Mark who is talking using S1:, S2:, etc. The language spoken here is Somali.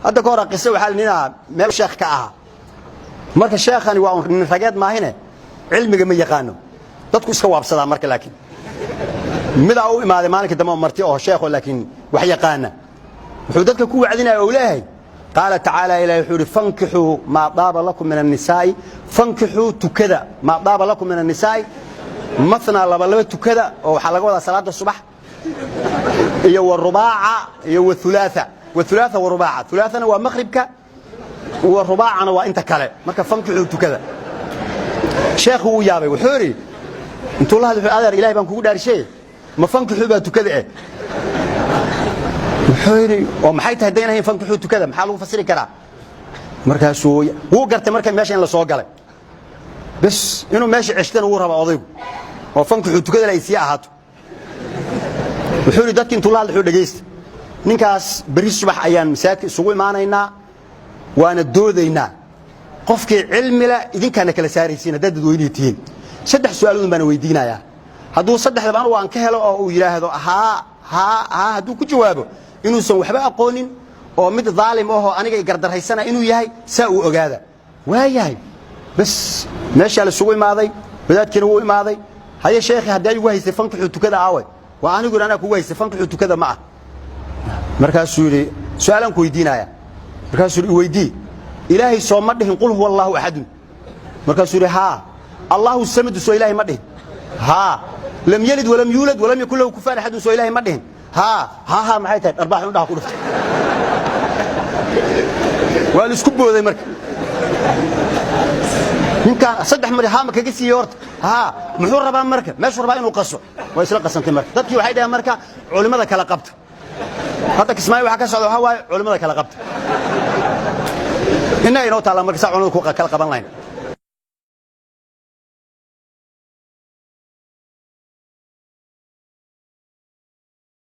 S1: Hadda ka hore qise waxaa ninaa meel sheekh ka ahaa. Marka sheekhani waa un nin rageed maahine, cilmiga ma yaqaano, dadku iska waabsadaa. Marka laakiin midaa u imaaday maalinka dambe oo marti oo sheekho laakiin wax yaqaana, wuxuu dadka ku wacdinaya oo leeyahay: "Qaala tacaala," Ilahi wuxuu yidhi, "فانكحوا ما طاب لكم من النساء." فانكحوا, tukada, ما طاب لكم من النساء مثنى, laba laba tukada, oo waxaa laga wadaa salaada subax, iyo ورباع iyo وثلاث, وثلاث ورباع. ثلاث na waa maqribka, wa rubaacana waa inta kale. Marka فانكحوا, tukada. Sheekhu wuu yaabay. Wuxuu yidhi, intuu la hadlay, "Adeer, Ilahay baan kugu dhaarishay, ma فانكحوا baa tukada eh?" Wuxuu yidhi, "Oo maxay tahay daynahayn فانكحوا tukada? Maxaa lagu fasiri karaa?" Markaasuu wuu gartay marka meesha in la soo galay bes, inuu meesha ceshtana wuu rabaa odaygu oo فانكحوا tukada ay sii ahaato. Wuxuu yidhi dadki intuu la hadlay, wuxuu: "Dhegaysta, ninkaas berri subax ayaan masaajidka isugu imaanaynaa, waana doodaynaa. Qofkii cilmila idinkaana kala saaraysiin haddaad dadweynihii tihiin. Saddex su'aaloodun baana weydiinayaa. Hadduu saddexdaba anugu aan ka helo oo uu yidhaahdo haa, haa, haa, hadduu ku jawaabo, inuusan waxba aqoonin oo mid daalim ahoo aniga i gardarraysana inuu yahay, saa uu ogaada." Waayahay, bas meeshaa la isugu imaaday, wadaadkiina wuu imaaday. "Haye sheekhi, haddii igu haystay فانكحوا tukada aawe?" "Waa anigu anaa kugu haystay, فانكحوا tukada ma ah." Markaasuu yidhi, "Su'aalaan ku weydiinaya." Markaasuu yidhi, "Iweydii." "Ilaahay soo ma dhihin قل هو الله أحد?" Markaasuu yidhi, "Haa." "الله الصمد soo Ilaahay ma dhihin?" "Haa." "لم يلد ولم يولد ولم يكن له كفوا أحد soo Ilaahay ma dhihin?" "Haa, haa, haa." "Maxay tahay?" Dharbaax indhaha ku dhuftay. Waa la isku booday. Marka ninkaan saddex mar haa ma kaga siiyey horta? Haa. Muxuu rabaa marka? Meeshuu rabaa inuu qaso. Waa isla qasantay. Marka dadkii waxay dhaheen, marka culimmada kala qabta. Hadda Kismaayo waxaa ka socda waxaa waaye culimmada kala qabta. Innaga inoo taalla marka saa culimada ku kala qaban lahayn.